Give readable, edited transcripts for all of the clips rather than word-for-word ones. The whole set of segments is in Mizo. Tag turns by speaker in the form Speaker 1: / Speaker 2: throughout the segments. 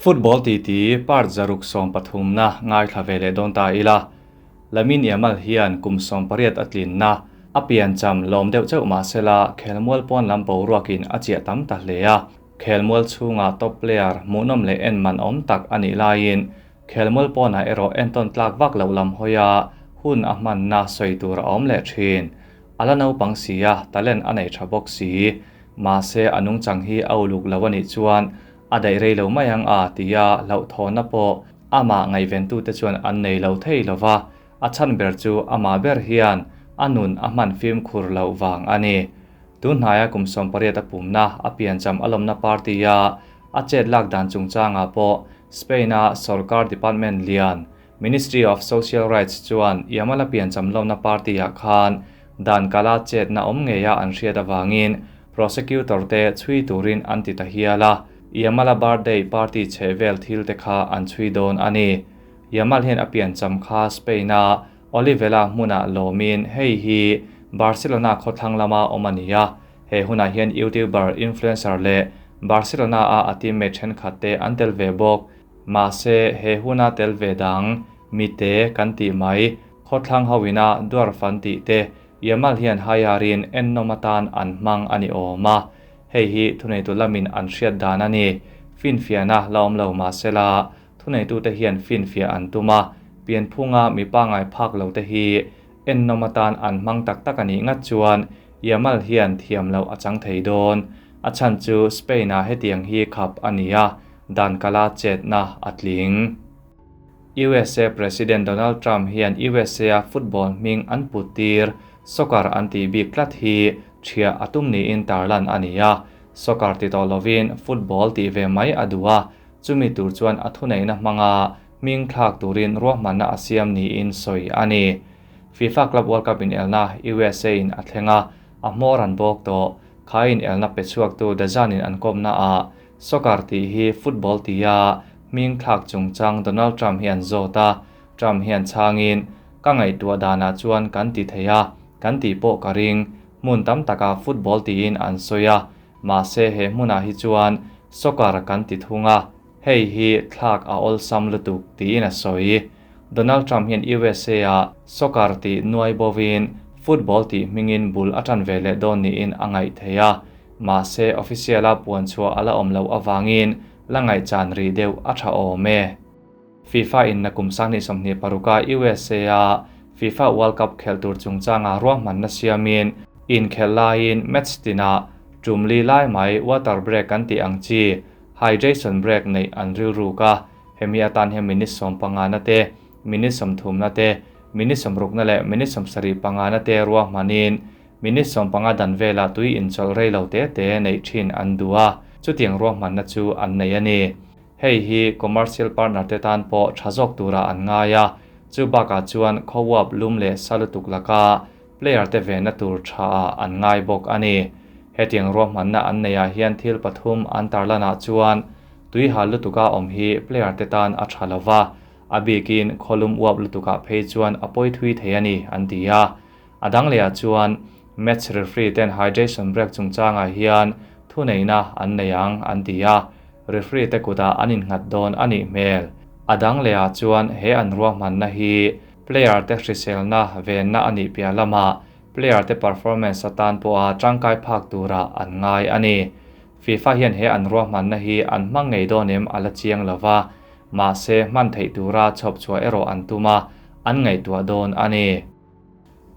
Speaker 1: Football titi part 113na ngaithla ve leh dawn ta ila. Lamine Yamal hian kum 18 a tlinna a piancham lawm deuh chauh mahsela khelmual pawn lam boruakin a chiah tam ta hle a. Khelmual chhunga top player hmuhnawm leh en man awm tak a nih laiin khelmual pawnah erawh entawn tlak vak loh lam hawi a, hun a hmanna sawi tur a awm leh thin. A la naupang si a, talent a nei tha bawk si. Mahse a nungchang hi a uluk lo a nih chuan a daih rei lo mai ang a tia hlauhthawnna pawh amah ngaihventute chuan an nei lo thei lo va, a chhan ber chu amah ber hian a nun a hman fimkhur loh vang a ni. Tunhnaia kum 18 a pumna a piancham a lawmna party-a a chet lak dan chungchangah pawh Spain-a sorkar department lian Ministry of Social Rights chuan Yamal a piancham lawmna party-ah khan dan kala chetna awm ngeia an hriat avangin prosecutor te chhui turin an ti ta hial a, Yamal a birthday party chhe vel thil te kha an chhui dawn a ni. Yamal hian a piancham kha Spain-a Olivella hmunah lawmin hei hi Barcelona khawthlang lama awm a ni a, he hunah hian YouTuber, influencer leh Barcelona-a a teammate thenkhat te an tel ve bawk. Mahse, he huna tel ve dang, mite kan tih mai, khawthlang hoina dwarf an tih te, Yamal hian haiarin ennawm atan an hmang a ni awm a. Hei hi thuneitu lamin an hriat dan a ni. Finfiahna la awm lo mahsela, thuneitute hian finfiah an tum a, pianphunga mi pangngai phak lo te hi ennawm atan an hmang tak tak a nih ngat chuan Yamal hian thiam loh a chang thei dawn. A chhan chu Spain-ah hetiang hi khap a ni a, dan kala chetna a tling. USA President Donald Trump hian USA-a football hming an put tir soccer an tih bik tlat hi thiah a tum niin tarlan a ni a. Soccer ti tawh lovin football tih ve mai a duh a, chumi tur chuan a thuneihna hmanga hming thlak turin ruahmanna a siam niin sawi a ni. FIFA Club World Cup inelna USA in a thleng a, a hmawr an bawk tawh. Kha inelna pe chhuaktu DAZN-in an kawmna ah Soccer tih hi football tia hming thlak chungchang Donald Trump hian zawt a, Trump hian chhangin, Ka ngaihtuah danah chuan kan ti thei a, kan tih pawh ka ring. Hmun tam takah football tiin an sawi a, mahse he hmunah hi chuan soccer kan ti thung a, hei hi thlak a awlsam lutuk, tiin a sawi. Donald Trump hian USA-ah soccer tih nuai bovin football tih hmingin bul a tan ve leh dawn niin a ngaih theih a. Mahse, official-a puan chhuah a la awm loh avangin la ngaihchan rih deuh a tha awm e. FIFA in nakum 2026-a USA-a FIFA World Cup khelh tur chungchanga ruahmanna siamin inkhelh laiin match tinah tum li lai mai water break an tih ang chi hydration break neih an rilruk a, hemi atan hian minute 15na te, minute 30na te, minute 60na leh minute 75na te ruahmanin Minute 15 dan velah tui inchawlh rei lo te te neih thin an duh a, chutiang ruahmanna chu an nei a ni. Hei hi commercial partner te tan pawh tha zawk turah an ngai a, chu bakah chuan khawuap lum leh sa lutuk laka player te venna tur tha ah an ngai bawk a ni. Hetiang ruahmanna an neihah hian thil pathum an tarlanah chuan tui hal lutuka awm hi player te tan a tha lova, a bikin khawlum uap lutukah phei chuan a pawi thui thei a ni, an ti a. A dang lehah chuan match referee ten hydration break chungchangah hian thuneihna an nei ang an ti a, referee te kutah an innghat dawn a nih hmel. A dang lehah chuan he an ruahmanna hi player te hriselna venna a nih piah lamah player te performance atan pawha tangkai phak turah an ngai a ni. FIFA hian he an ruahmanna hi an hmang ngei dawn em a la chiang lova, mahse hman theih tura chhawp chhuah erawh an tum a, an ngaihtuah dawn a ni.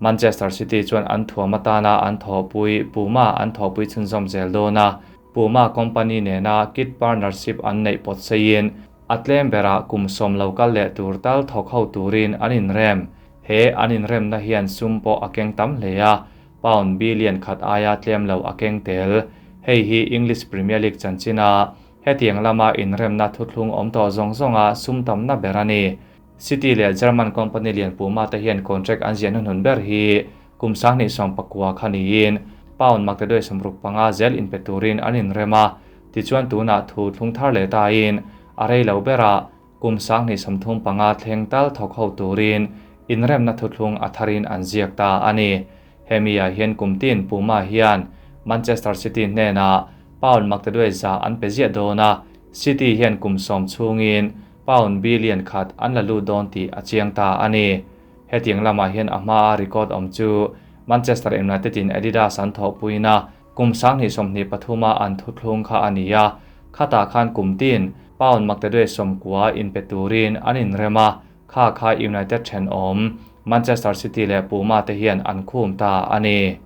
Speaker 1: Manchester City chuan an thuam atana an thawhpui Puma an thawhpui chhunzawm zel dawn a, Puma company nena kit partnership an neih pawt seiin a tlem berah kum 10 lo kal leh tur tal thawk ho turin an inrem. He an inremna hian sum pawh a keng tam hle a, pound billion khat aia tlem lo a keng tel. Hei hi English Premier League chanchina hetiang lama inremna thuthlung awm tawh zawng zawnga sum tamna ber a ni. City leh German company lian Puma te hian contract an ziah hnuhnun ber hi kum 2019 kha niin pound maktaduai 65 zel inpe turin an inrem a, tichuan tunah thu thlung thar leh tain a rei lo berah kum 2035 thleng tal thawk ho turin inremna thuthlung a tharin an ziak ta a ni. Hemi ah hian kum tin Puma hian Manchester City hnenah pound maktaduai za an pe ziah dawn a, City hian kum sawm chhungin pound billion khat an la lut dawn tih a chiang ta a ni. Hetiang lamah hian a hmaa record awm chu Manchester United in Adidas an thawhpuina kum 2023 a an thuthlung kha a ni a, khatah khan kum tin pound maktaduai 90 inpe turin an inrem a, kha kha United thenawm Manchester City leh Puma te hian an khum ta a ni.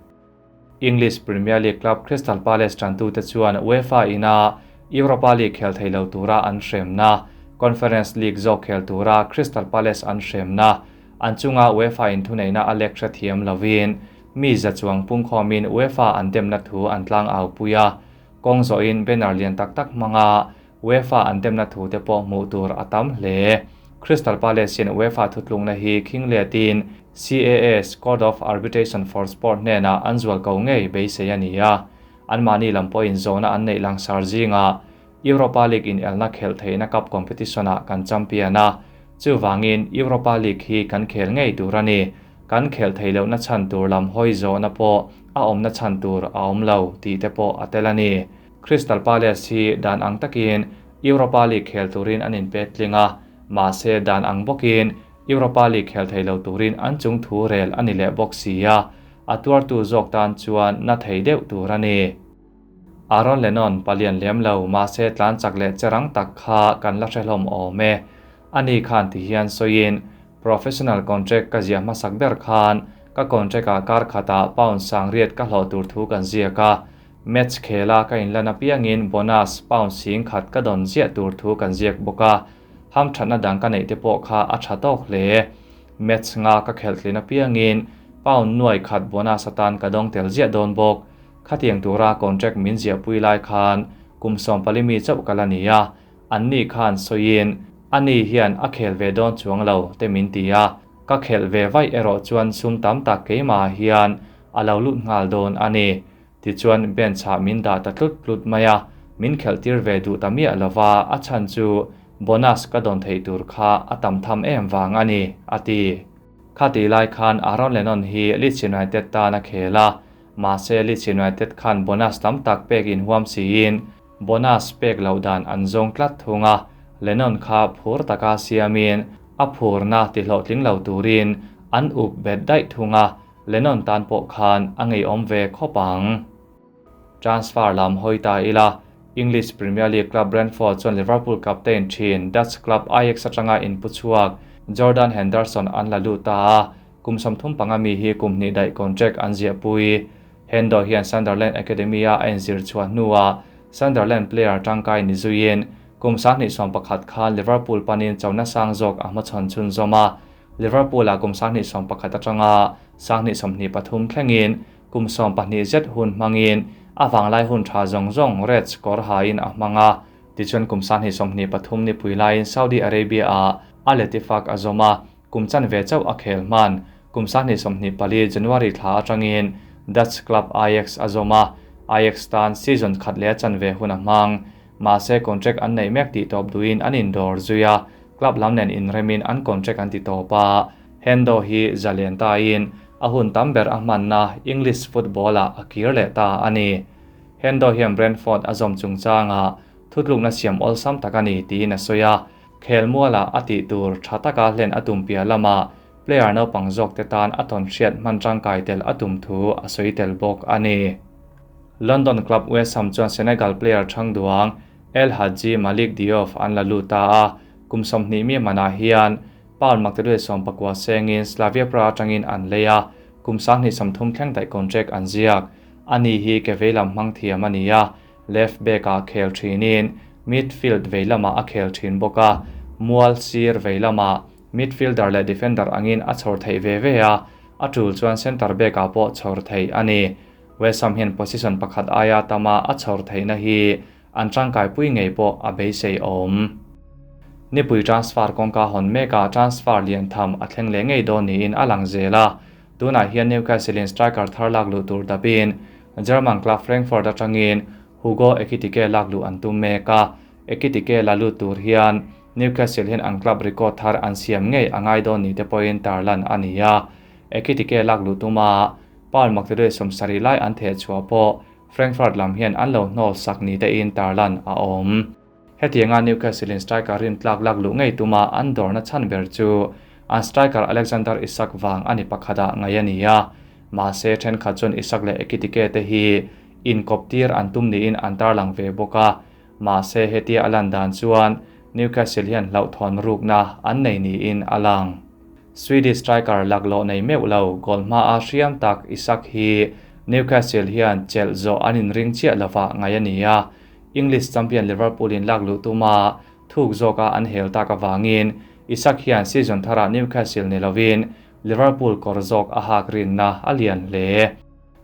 Speaker 1: English Premier League club Crystal Palace tantute chuan UEFA ina Europa League khel thei lo tura an hremna, Conference League zawk khel tura Crystal Palace an hremna, an chunga UEFA in thuneihna a lek hrethiam lovin mi za chuang pungkhawmin UEFA an demna thu an tlang au pui a, kawng zawhin banner lian tak tak hmanga UEFA an demna thu te pawh hmuh tur a tam hle. Crystal Palace hian UEFA thutlungna hi khing letin CAS, Court of Arbitration for Sport hnenah an zual ko ngei beisei a ni a. Anmahni lam pawhin zawhna an neih langsar zingah Europa League in elna khelh theihna cup competition-ah kan champion a. Chuvangin Europa League hi kan khel ngei tur a ni. Kan khelh theih lohna chhan tur lam hawi zawhna pawh a awmna chhan tur a awm lo tih te pawh a tel a ni. Crystal Palace hi dan ang takin Europa League khel turin an inpet tling a, mahse dan ang bawkin Europa League khel thei lo turin an chung thu rel a ni leh bawk si a, a tuartu zawk tan chuan na thei deuh tur a ni. Aaron Lennon palian lem lo, mahse tlan chak leh cherang tak kha kan la hre hlawm awm e. Ani khan ti hian sawiin, Professional contract ka ziah hmasak ber khan ka contract-ah kar khatah pound 8000 ka hlawh tur thu kan ziak a, match khela ka inlan apiangin bonus pound 10,000 ka dawn ziah tur thu kan ziak bawk a, ham thatna dang ka neih te pawh kha a tha tawk hle. Match nga ka khelh tlin apiangin pound 1,000 bonus atan ka dawng tel ziah dawn bawk. Khatiang tura contract min ziah pui lai khan kum 14 mi chauh ka la ni a, anni khan sawiin ani hian a khel ve dawn chuang lo te min ti a, ka khelh ve vai erawh chuan sum tam tak keimah hian a lo lut nghal dawn a ni. Tichuan bench ah min dah ta tlut tlut mai a, min khelh tir ve duh ta miah lova a chhan chu bonus ka dawn theih tur kha a tam tham em vang a ni, a ti. Khati lai khan Aaron Lennon hi Leeds United tan a khel a, mahse Leeds United khan bonus tam tak pek inhuam siin bonus pek loh dan an zawng tlat thung a, Lennon kha phur taka siamin a phurna ti hlawhtling lo turin an up bet daih thung a, Lennon tan pawh khan a ngeiawm ve khawp ang. Transfer lam hawi ta ila, English Premier League club Brentford chuan Liverpool captain thin Dutch club Ajax atanga inpu chhuak Jordan Henderson an la lut ta a, kum 35 mi hi kum hnih daih contract an ziah pui. Hendo hian Sunderland Academy a a inzir chhuah hnuah Sunderland player tangkai ni zuiin kum 2021 khan Liverpool panin chona sang zawk a hmachhawn chhun zawm a, Liverpool a kum 2021 atanga 2023 thlengin kum 12 zet hun hmangin a wanglai hun tha zawng zawng Reds kawr hain a hmanga. Tichuan kum 2023 ni pui laiin Saudi Arabia a Al Ettifaq a zawm a, kum chan ve chauh a khel hman. Kum 2024 January thla atangin Dutch club Ajax a zawm a, Ajax tan season khat leh chan ve hun a hmang. Mahse contract an neih mek tih tawp duhin an indawr zui a, club lam nen inremin an contract an ti tawp a. Hendo hi zalen tain a hun tam ber a hmanna English football ah a kir leh ta a ni. Hendo hian Brentford a zawm chungchanga thutlukna siam awlsam tak a ni tiin a sawi a, khel muala a tih tur tha taka hlen a tum piah lama player naupang zawk te tan a tawn hriat hman tangkai tel a tum thu a sawi tel bawk a ni. London club West Ham chuan Senegal player thang duang El Hadji Malick Diouf an la lut ta a, kum 20 mi manah hian pound 190 sengin Slavia Praha atangin an lei a, kum 2030 thleng daih contract an ziak. Ani hi ke veilam hmang thiam a ni a, left back ah khel thinin midfield veilama a khel thin bawk a, mual sir veilama midfielder leh defender angin a chhawr theih ve ve a, a tul chuan center back ah pawh chhawr theih a ni. West Ham hian position pakhat aia tama a chhawr theihna hi an tangkai pui ngei pawh a beisei awm. Nipui transfer kawngka hawn meka transfer lian tham a thleng leh ngei dawn niin a lang zel a, tunah hian Newcastle in striker thar lak luh tur dapin German club Frankfurt atangin Hugo Ekitike lak luh an tum mek a, Ekitike la lut tur hian Newcastle hian an club record thar an siam ngei a ngai dawn ni te pawhin tarlan a ni a. Ekitike lak luh tuma pound 170 lai an theh chhuah pawh Frankfurt lam hian an lo hnawl sak ni te in tarlan a awm. Hetianga Newcastle in striker rintlak lak luh ngei tuma an dawrna chhan ber chu an striker Alexander Isak vang a ni pakhatah ngaih a ni a. Mahse, thenkhat chuan Isak leh Ekitike te hi inkawptir an tum niin an tarlang ve bawk a. Mahse, hetia a lan dan chuan Newcastle hian hlauhthawn rukna an nei niin a lang. Swedish striker laklawh nei meuh lo goal hmaa hriam tak Isak hi Newcastle hian chelh zawh an inring chiah lovah ngaih a ni a. English champion Liverpool in lak luh tuma thuk zawka an hel tak avangin Isak hian season tharah Newcastle ni lovin Liverpool kawr zawk a hak rinna a lian hle.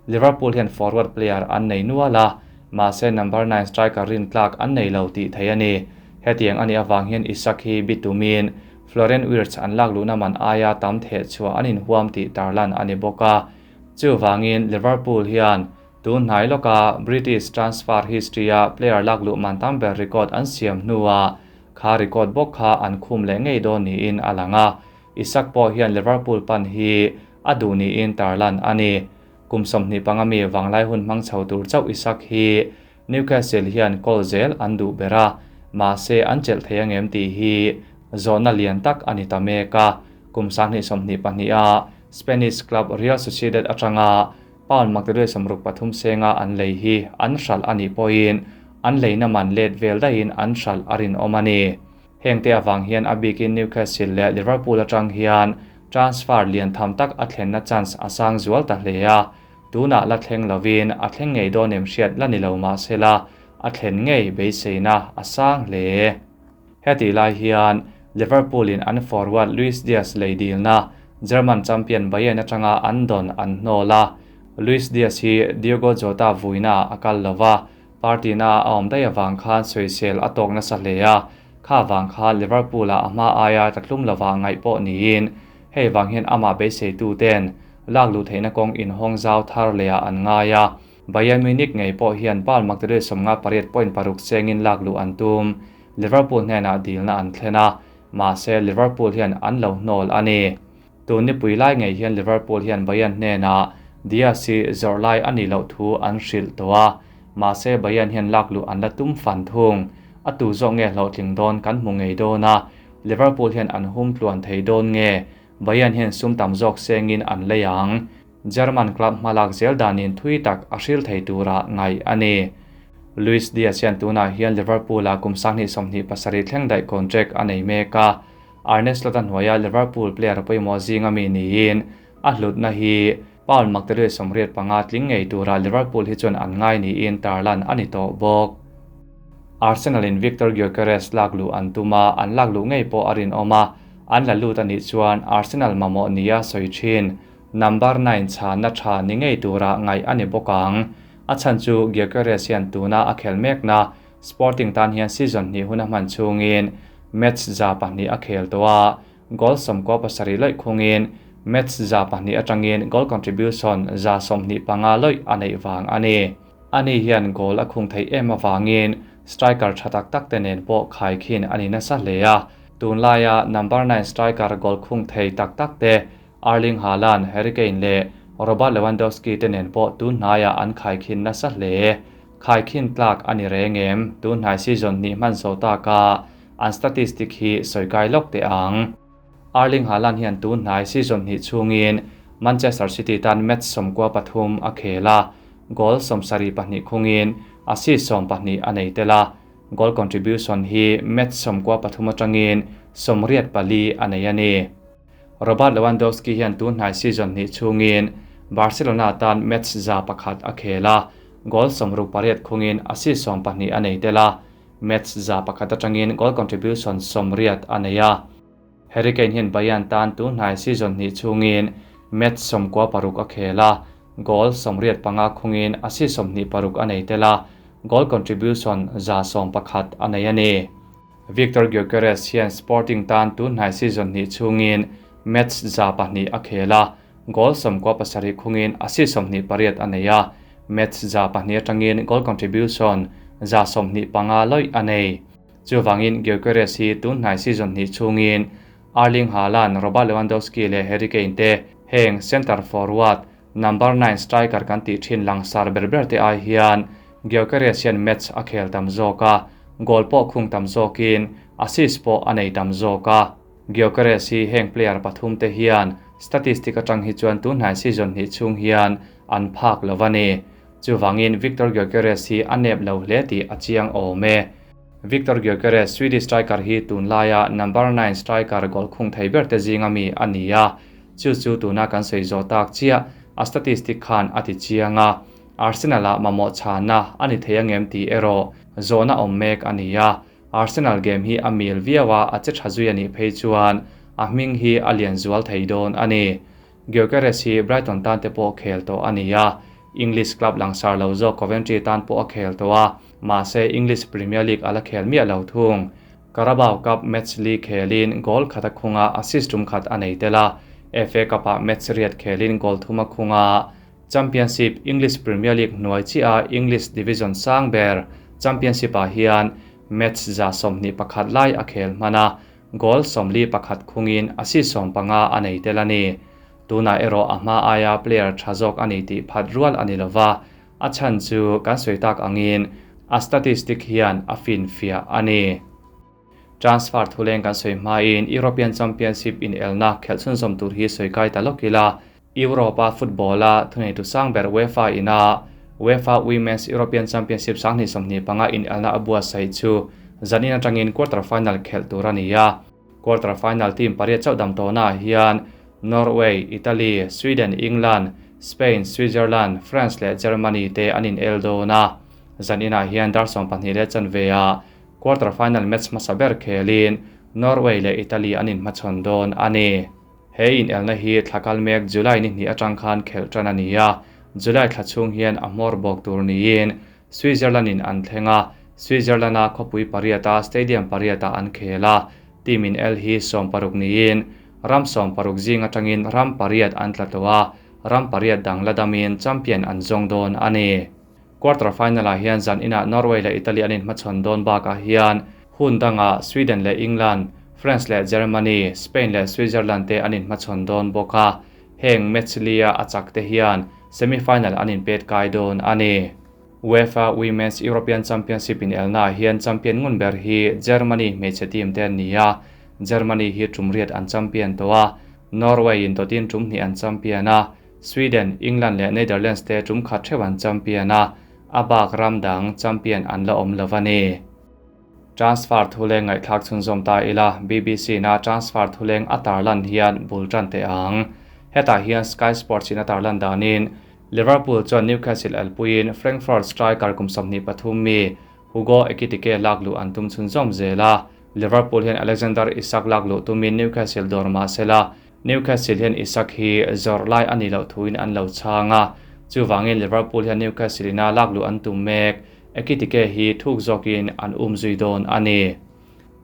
Speaker 1: Liverpool hian forward player an nei nual a, mahse number nine striker rintlak an nei lo tih theih a ni. Hetiang a nih avang hian Isak hi bitumin Florian Wirtz an lak luhna man aia tam theh chhuah an inhuam tih tarlan a ni bawk a. Chuvangin Liverpool hian Tun hnai lawka British transfer history-a player lak luh man tam ber record an siam hnuah kha record bawk kha an khum leh ngei dawn niin a lang a, Isak pawh hian Liverpool pan hi a duh niin tarlan a ni. Kum 25 mi vanglai hun hmang chho tur chauh Isak hi Newcastle hian kawl zel an duh ber a, mahse an chelh thei angem tih hi zawhna lian tak a ni ta mek a. Kum 2022 a Spanish club Real Sociedad atanga Pound maktaduai 63 senga an lei hi an hralh a nih pawhin an leina man let vel daihin an hralh a rinawm a ni. Hengte avang hian a bikin Newcastle leh Liverpool atang hian transfer lian tham tak a thlenna chance a sang zual ta hle a, tunah la thleng lovin a thleng ngei dawn em hriat la ni lo mahsela a thlen ngei beiseina a sang hle. Hetih lai hian Liverpool in an forward Luis Diaz lei dilna German champion Bayern atanga an dawn an hnawl a, Luis Diaz hi Diogo Jota vuina ah a kal lo va, party na a awm daih avang khan sawisel a tawk nasa hle a, kha vang kha Liverpool ah a hma aia tlatlum lovah ngaih pawh niin hei vang hian amah beiseitu ten lak luh theihna kawng inhawng zau thar leh ah an ngai a. Bayern Munich ngei pawh hian bal maktaduai 58.6 chengin lak luh an tum. Liverpool hnenah dilna an thlen a, mahse Liverpool hian an lo hnawl a ni. Tun nipui lai ngei hian Liverpool hian Bayern hnenah Diaz hi zawrh lai a nih loh thu an hrilh tawh a, mahse Bayern hian lak luh an la tum fan thung. A tu zawk nge hlawhtling dawn kan hmu ngei dawn a, Liverpool hian an hum tluan thei dawn nge Bayern hian sum tam zawk sengin an lei ang. German club hmalak zel danin thui tak a hril thei tura ngaih a ni. Luis Diaz hian tunah hian Liverpool-ah kum 2027 thleng daih contract a nei mek a, Arne Slot-a hnuaia Liverpool player pawimawh zinga mi niin a hlutna hi pound maktaduai 85 tling ngei tura Liverpool hi chuan an ngai niin tarlan a ni tawh bawk. Arsenal-in Viktor Gyokeres lak luh an tum a, an lak luh ngei pawh a rinawm a, an la lut a nih chuan Arsenal mamawh nia sawi thin. Number nine chhanna tha ni ngei tura ngaih a ni bawk ang. A chhan chu Gyokeres hian tuna a khel mekna Sporting tan hian season hnih hun a hman chhungin match 200 a khel tawh a, goal 97 lawih khungin match 200 atangin goal contribution 125 lawih a neih vang a ni. Ani hian goal a khung theih em avangin striker tha tak tak te nen pawh khaikhin a ni nasa hle a, tunlaia number nine striker goal khung thei tak tak te Erling Haaland, Harry Kane leh Robert Lewandowski te nen pawh tun hnaiah an khaikhin nasa hle. Khaikhin tlak a ni reng em? Tun hnai season hnih hman zo taka an statistic hi sawi kai lawk teh ang. Erling Haaland hian tun hnai season hnih chhungin Manchester City tan match 93 a khel a, goal 72 khungin assist 12 a nei tel a, goal contribution hi match 93 atangin 84 a nei a ni. Robert Lewandowski hian tun hnai season hnih chhungin Barcelona tan match 101 a khel a, goal 68 khungin assist 12 a nei tel a, match 101 atangin goal contribution 80 a nei a. Harry Kane hian Bayern tan tun hnai season hnih chhungin match 96 a khel a, goal 85 khungin assist 26 a nei tel a, goal contribution 111 a nei a ni. Viktor Gyokeres hian Sporting tan tun hnai season hnih chhungin match 200 a khel a, goal 97 khungin assist 28 a nei a, match 200 atangin goal contribution 125 lawih a nei. Chuwangin Gyokeres hi tun hnai season hnih chhungin Erling Haaland, Robert Lewandowski leh Harry Kane te heng center forward number 9 striker kan tih thin langsar ber ber te ai hian Gyokeres hian match a khel tam zawk a, goal pawh khung tam zawkin assist pawh a nei tam zawk a. Gyökeres hi heng player pathumte hian statistic atang hi chuan tunhnai season hnih chhung hian an phak lo a ni. Chuvangin Viktor Gyökeres hi a nep lo hle tih a chiang awm e. Viktor Gyökeres, Swedish striker hi tunlaia number nine striker goal khung thei berte zinga mi a ni a, chu chu tuna kan sawi zawh tak chiah a statistic khan a ti chiang a. Arsenal-ah mamawh chhana a ni thei angem tih erawh zawhna awm mek a ni a. Arsenal game hi a mil viau a, a che tha zui a nih phei chuan a hming hi a lian zual thei dawn a ni. Gyökeres hi Brighton tan te pawh khel tawh a ni a, English club langsar lo zawk Coventry tan pawh a khel tawh a, mahse English Premier League a la khel miah lo thung. Carabao Cup match li khelin goal khat a khung a, assist tum khat a nei tel a, FA Cup-ah match riat khelin goal thum a khung a, Championship, English Premier League hnuai chiah a English division sang ber Championship-ah hian match 121 lai a khel hman a, goal 41 khungin assist 15 a nei tel a ni. Tunah erawh a hma aia player tha zawk a ni tih phat rual a ni lova, a chhan chu kan sawi tak angin a statistic hian a finfiah a ni. Transfer thuleng kan sawi hmain European Championship inelna khelh chhunzawm tur hi sawi kai ta lawk ila, Europa football-a thuneitu sang ber UEFA ina UEFA Women's European Championship 2025 inelna a buatsaih chu zanin atangin quarter final khelh tur a ni a. Quarter final team pariat chauh dam tawhnaah hian Norway, Italy, Sweden, England, Spain, Switzerland, France leh Germany te an inel dawn a. Zaninah hian dar 12 leh chanve-ah quarter final match hmasa ber khelin Norway leh Italy an inhmachhawn dawn a ni. He inelna hi thla kal mek July ni hnih atang khan khelh tan a ni a, July thla chhung hian a hmawr bawk tur niin Switzerland-in an thleng a, Switzerland-a khawpui pariata stadium pariatah an khel a, team in el hi 60 niin ram 60 zing atangin ram pariat an tla tawh a, ram pariat dang la damin champion an zawng dawn a ni. Quarter final-ah hian zan inah Norway leh Italy an inhmachhawn dawn bakah hian hun dangah Sweden leh England, France leh Germany, Spain leh Switzerland te an inhmachhawn dawn bawk a, heng match lia a chak te hian semi-final an inpet kai dawn a ni. UEFA Women's European Championship inelnaah hian champion ngun ber hi Germany hmeichhe team te an ni a, Germany hi tum riat an champion tawh a, Norway in dawtin tum hnih an champion a, Sweden, England leh Netherlands te tum khat theuh an champion a, a bak ram dang champion an la awm lo a ni. Transfer thuleng ngaihthlak chhunzawm ta ila, BBC na transfer thuleng a tarlan hian bul tan teh ang. Hetah hian Sky Sports in a tarlan danin Liverpool chuan Newcastle elpuiin Frankfurt striker kum 23 mi Hugo Ekitike lakluh an tum chhunzawm zel a. Liverpool hian Alexander Isak lakluh tumin Newcastle dawr mahsela Newcastle hian Isak hi zawrh lai a ni loh thuin an lo chhang a, chuvangin Liverpool hian Newcastle ina lakluh an tum mek. Ekitike hi thuk zawkin an um zui dawn a ni.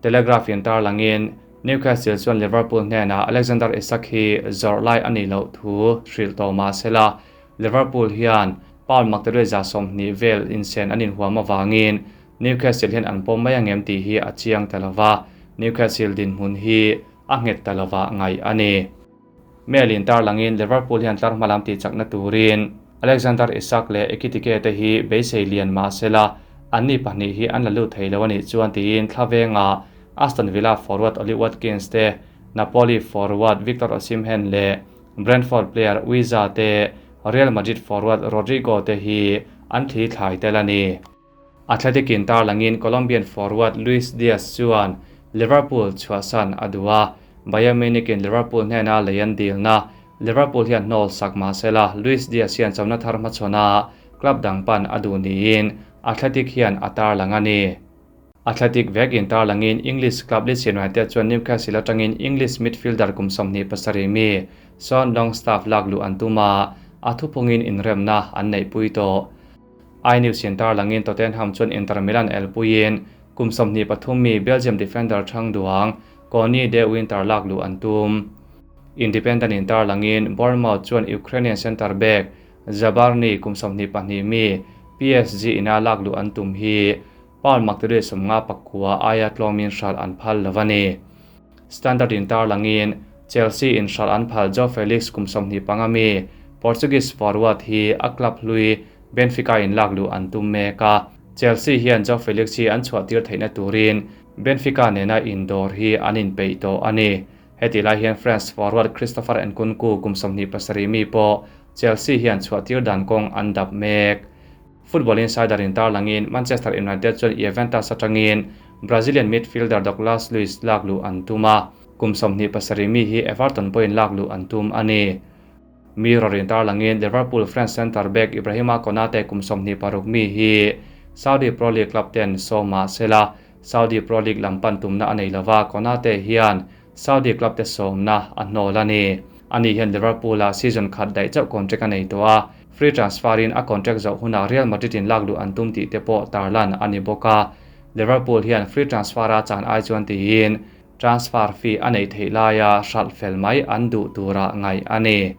Speaker 1: Telegraph in tarlangin Newcastle chuan Liverpool hnenah Alexander Isak hi zawrh lai a ni loh thu hrilh tawh mahsela Liverpool hian pound maktaduai 120 vel insen an inhuam avangin Newcastle hian an pawm mai angem tih hi a chiang ta lova, Newcastle dinhmun hi a nghet ta lova ngaih a ni. Mail in tarlangin Liverpool hian tlar hma lam tih chakna turin Alexander Isak leh Ekitike te hi beisei lian mahsela anni pahnih hi an la lut thei lo a nih chuan tiin thla vengah Aston Villa forward Ollie Watkins te, Napoli forward Victor Osimhen leh Brentford player Wissa te, Real Madrid forward Rodrygo te hi an thli thlai tel a ni. Athletic in tarlangin Colombian forward Luis Diaz chuan Liverpool chhuahsan a duh a, Bayern Munich in Liverpool hnena lei an dilna Liverpool hian hnawl sak mahsela Luis Diaz hian chona thar hmachhawn club dang pan a duh niin Athletic hian a tarlang a ni. Athletic vek in tarlangin English club Leeds United chuan Newcastle atangin English midfielder kum 27 mi Sean Longstaff lakluh an tum a, a thuphungin inremna an neih pui tawh. iNews in tarlangin Tottenham chuan Inter Milan elpuiin kum 23 mi Belgium defender Thang Duang Koni De Winter lakluh an tum. Independent in tarlangin Bournemouth chuan Ukrainian centre back Zabarny kum 22 mi PSG ina lakluh an tum hi pound maktaduai 59 aia tlawmin hral an phal lo a ni. Standard in tarlangin Chelsea in hral an phal Joao Felix kum 25 mi Portuguese forward hi a club hlui Benfica in lakluh an tum mek a. Chelsea hian Joao Felix hi an chhuahtir theihna turin Benfica nena indawr hi an inpeih tawh a ni. Hetih lai hian France forward Christopher Nkunku kum 27 mi pawh Chelsea hian chhuahtir dan kawng an dap mek. Football Insider in tarlangin Manchester United chuan Juventus atangin Brazilian midfielder Douglas Luiz lakluh an tum a, kum 27 mi hi Everton pawhin lakluh an tum a ni. Mirror in tarlangin Liverpool French centre back Ibrahima Konate kum 26 mi hi Saudi Pro League club ten sawm mah sela Saudi Pro League lam pan tumna a nei lova, Konate hian Saudi club te sawmna a hnawl a ni. Ani hian Liverpool ah season khat daih chauh contract a nei tawh a, free transfer in a contract zawh hunah Real Madrid in lakluh an tum tih te pawh tarlan a ni bawk a. Liverpool hian free transfer a chan ai chuan tiin transfer fee a neih theih laia hralh fel mai an duh tura ngaih a ni.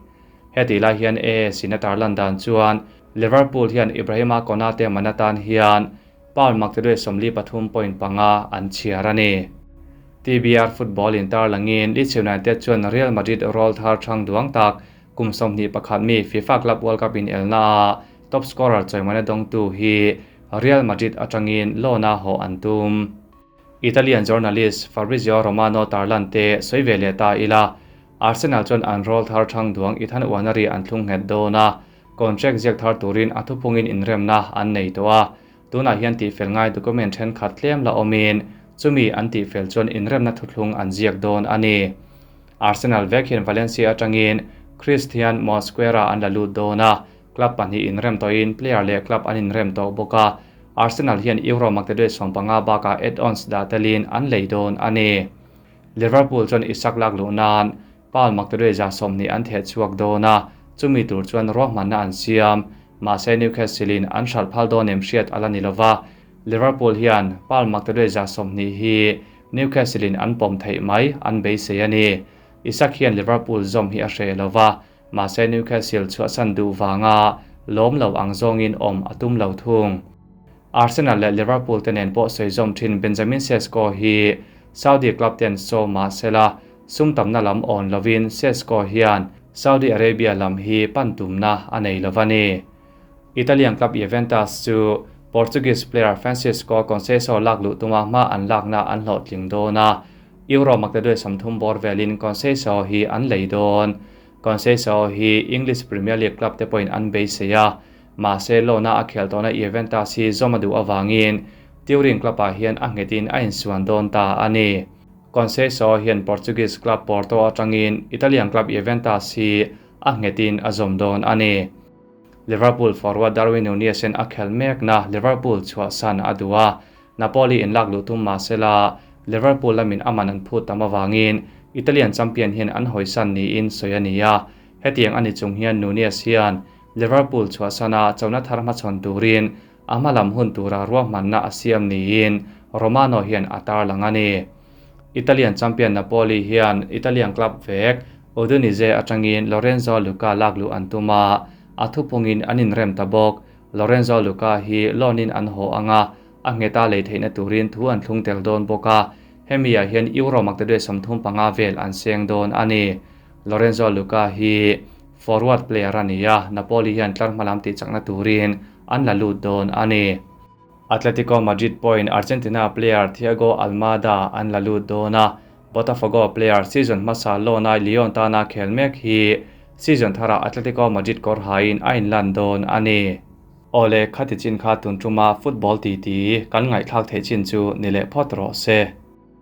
Speaker 1: Hetih lai hian AS in a tarlan dan chuan Liverpool hian Ibrahima Konate man atan hian pound maktaduai 43.5 an chhiar a ni. TBR Football in tarlangin Leeds United chuan Real Madrid rawlthar thang duang tak kum 21 mi FIFA Club World Cup in elna a top scorer chawimawi dawngtu hi Real Madrid atangin loan a haw an tum. Italian journalist Fabrizio Romano tarlan te sawi ve leh ta ila Arsenal chuan an rawlthar thang duang Ethan Nwaneri an thlung nghet dawn a, contract ziak thar turin a thupungin inremna an nei tawh a, tunah hian tihfel ngai document thenkhat tlem la awmin chumi an tihfel chuan inremna thuthlung an ziak dawn a ni. Arsenal vek hian Valencia atangin Christian Mosquera an la lut dawn a, club pahnih inrem tawhin player leh club an inrem tawh bawk a, Arsenal hian euro maktaduai 15 bakah add-ons dah telin an lei dawn a ni. Liverpool chuan Isak lakluh nan pound maktaduai 120 an theh chhuak dawn a, chumi tur chuan ruahmanna an siam. Mahse Newcastle in an hralh phal dawn em hriat ala ni lova, Liverpool hian pound maktaduai 120 hi Newcastle in an pawm theih mai an beisei a ni. Isak hian Liverpool zawm hi a hreh lova, mahse Newcastle chhuahsan duh wanga lawm lo ang zawngin awm a tum lo thung. Arsenal leh Liverpool te nen pawh sawi zawm thin Benjamin Sesko hi Saudi club ten sawm mahsela sum tamna lam awn lovin Sesko hian Saudi Arabia lam hi pan tumna a nei lova ni. Italian club Juventus chu Portuguese player Francisco Conceição lakluh tuma hma an lakna an hlawhtling dawn a, euro maktaduai 30 bawr velin Conceição hi an lei dawn. Conceição hi English Premier League club te pawhin an beisei a, mahse loan-a a khel tawhna Juventus hi zawm a duh awangin Turin club ah hian a nghetin a insuan dawn ta a ni. Conceição hian Portuguese club Porto atangin Italian club Juventus hi a nghetin a zawm dawn a ni. Liverpool forward Darwin Nunez in a khel mekna Liverpool chhuahsan a duh a, Napoli in lakluh tum mahsela Liverpool lamin aman an phut tam awangin Italian champion hian an hawisan niin sawi a ni a. Hetiang ani chung hian Nunez hian Liverpool chhuahsana chona thar hmachhawn turin a hmalam hun tura ruahmanna a siam niin Romano hian a tarlang a ni. Italian champion Napoli hian Italian club vek Udinese atangin Lorenzo Luca lakluh an tum a, a thupungin an inrem ta bawk. Lorenzo Luca hi loan in an haw anga a ngheta lei theihna turin thu an thlung tel dawn bawk a, hemi ah hian euro maktaduai 35 vel an seng dawn a ni. Lorenzo Luca hi forward player a ni a, Napoli hian tlar hmalam tih chakna turin an la lut dawn a ni. Atletico Madrid pawhin Argentina player Thiago Almada an la lut dawn a, Botafogo player season hmasa loan a Lyon tana khel mek hi season thara Atletico Madrid kawr hain a inlan dawn a ni. Ole khati chin kha tun tuma football ti ti kan ngaihthlak theih chin chu ni leh phawt rawh se.